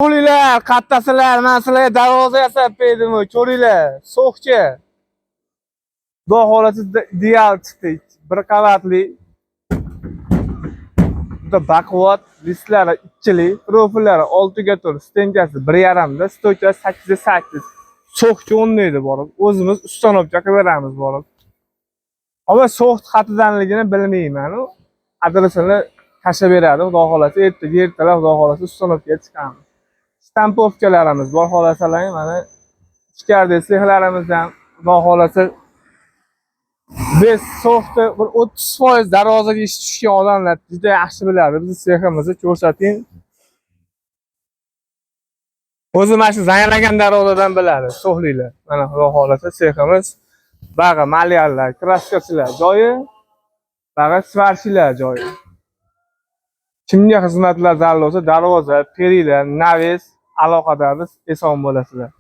Qo'linglar, qattasizlar, man sizlarga darvoza yasab berdim, ko'ringlar, so'xchi. Xudo xohlasa, ideal chiqdi. Bir qavatli. Juda baquvvat, listlari ikkilik, profillari 6 ga 4, стенка si 1,5 da, стойка si 8 ga 8. So'xchi o'rnaydi borib. O'zimiz установка qilib beramiz borib. Ammo so'x xatidanligini bilmayman. U adresini tashlab beradi, xudo xohlasa, ertaga ertalab, xudo xohlasa, установка ga chiqamiz. Штамповка larimiz bor, xohlasalar, mana ichkarida sexlarimiz ham, xudo xohlasa, biz so'xni bir 30% darvozaga ish tushgan odamlar juda yaxshi biladi. Bizni seximizni ko'rsating. O'zi mana shu zanglagan darvozadan biladi so'xliklar. Mana, xudo xohlasa, seximiz bag'i маляр lar, краска chilar joyi, bag'i сварщик lar joyi. Kimga xizmatlar zarur bo'lsa, darvoza, перила, навес, aloqadamiz, eson bo'lasizlar.